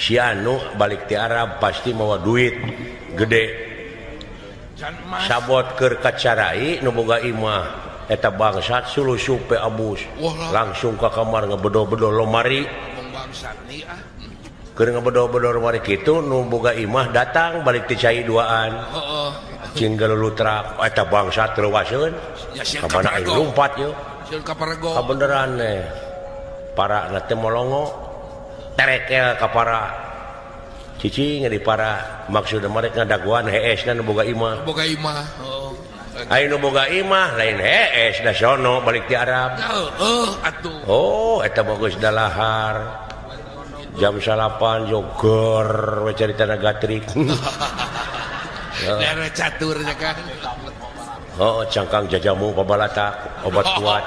Si anu balik ti Arab pasti mawa duit gede. Sabot keur kacarai nu boga imah eta bangsat sulusup abus langsung ka kamar ngebedo-bedo lomari. Keur ngebedo-bedo lomari kitu nu boga imah datang balik ti cai duaan. Cing galulutrak eta bangsat reuwaseun. Ka mana aing lumpat yeuh. Kabeneran eh para na teh molongo terekel ka para cicing di para maksudna mereka ngadaguan hees na nu boga imah. Boga imah. Oh. Ayo nu boga imah lain hees da sono balik ti Arab. Heeh atuh. Oh eta mah geus dalahar. Jam 9 joger we caritana gatrik. Daerah caturnya kan. Oh, cangkang jajamu pabalatak obat kuat.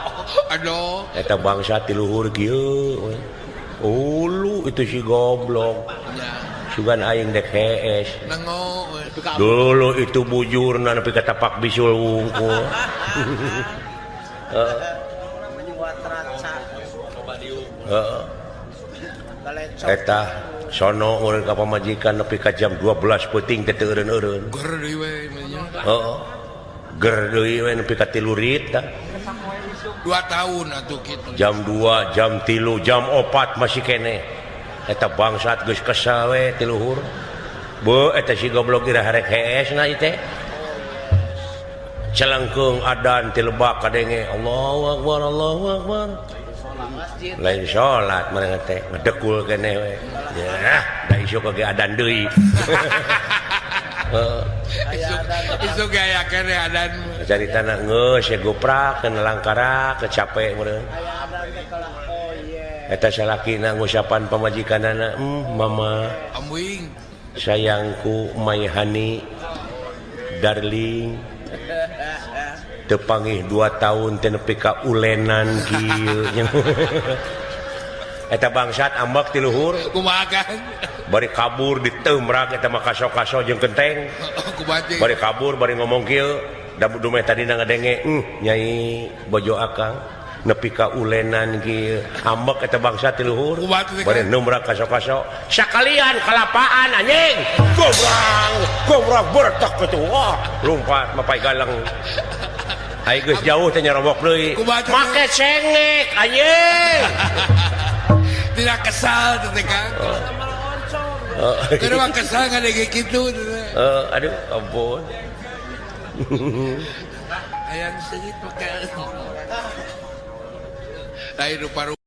Aduh. Eta bangsa ti luhur kieu we. Ulu itu si goblok. Sugan aing dek hees. Dulu itu bujurna nepi ka tapak bisul wungkul. Heeh. Eta sono urang ka pamajikan nepi ka jam 12 peuting teh teu eureun-eureun. Ger deui we nya. Heeh. Ger deui we nepi ka 3 rit tah. 2 tahun atuh kitu. Jam 2, jam 3, jam 4 masih keneh. Eta bangsat geus kesel we ti luhur. Beuh eta si goblok ira harek hees na ieu teh. Celengkeung adan ti lebak kadenge Allahu akbar Allahu akbar. Lain salat mereka teh ngedekul keneh we. Ya, da isuk ge adan deui. Heeh. Isuk aya keneh adan. Caritana geus ya goprak kana langkara kecape meureun. Eta salakina ngusapan pamajikanana, mama ambuing sayangku my honey darling teu pangih 2 tahun teh nepi ka ulenan kieu. Eta bangsat ambek ti luhur. Kumaha kan? Bari kabur diteumrak eta mah kaso-kaso jeung kenteng. Bari kabur bari ngomong kieu, da dumeh tadina ngadenge, nyai bojo akang nepi ka ulenan kieu. Ambek eta bangsa ti luhur. Bari numrak kaso-kaso sakalian kalapaan anjing. Gobrang, gobrang bertek kitu. Wah, lumpat mapai galang. Ai geus jauh teh nyarobok deui. Make cengek anjing. Tidak kesal teh Kang. Keur mah kesal ngadenge kitu. Aduh ampun. Hayang seungit make. Lain rupa-rupa.